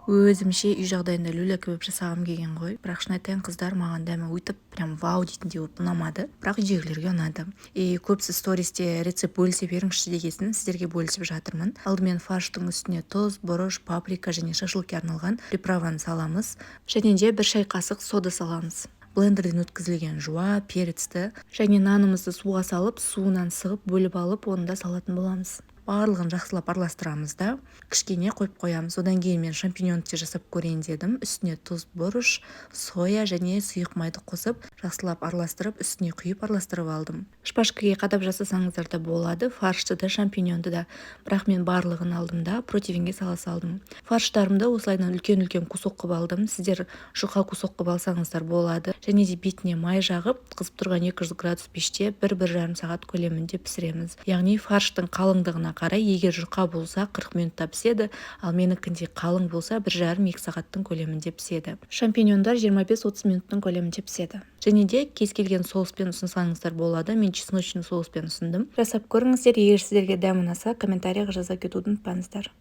Өзімше үй жағдайында люля кебаб жасағым келген ғой, бірақ шын айтайын, қыздар, маған дәмі өйтіп прям вау дейтіндей болып ұнамады, бірақ үйдегілерге ұнады. И көбісі стористе рецепт бөлісе беріңізші дегесін, сіздерге бөлісіп жатырмын. Алдымен фарштың үстіне тұз, бұрыш, паприка және шашлыкке арналған приправаны саламыз және де 1 шай қасық сода саламыз. Блендерден өткізілген жуа перецті және нанымызды суға салып, суынан сығып, бөліп алып, оны да салатын боламыз. Барлығын жақсылап араластырамыз да, кішкене қойып қоямыз. Одан кейін мен шампиньонды да жасап көрейін дедім. Үстіне тұз, бұрыш, соя және сұйық майды қосып, жақсылап араластырып, үстіне құйып, араластырып алдым. Шпажкаге қадап жасасаңыздар да болады фаршты да, шампиньонды да, бірақ мен барлығын алдым да, противеньге сала салдым. Фарштарымды осылайынан үлкен үлкен кусок қылып алдым, сіздер жұқа кусок қылып алсаңыздар болады. Және де бетіне май жағып, қызып тұрған 200 градус пеште 1-1,5 сағат көлемінде пісіреміз. Яғни фарштың қалыңдығына қарай: егер жұқа болса, 40 минутта піседі, ал менікіндей қалың болса, 1,5-2 сағаттың көлемінде піседі. Шампиньондар 25-30 минуттың көлемінде піседі. Және де кез келген соуспен ұсынсаңыздар болады, мен чесночный соуспен ұсындым. Жасап көріңіздер. Егер сіздерге дәмі ұнаса, комментарийға жаза кетуді ұмытпаңыздар.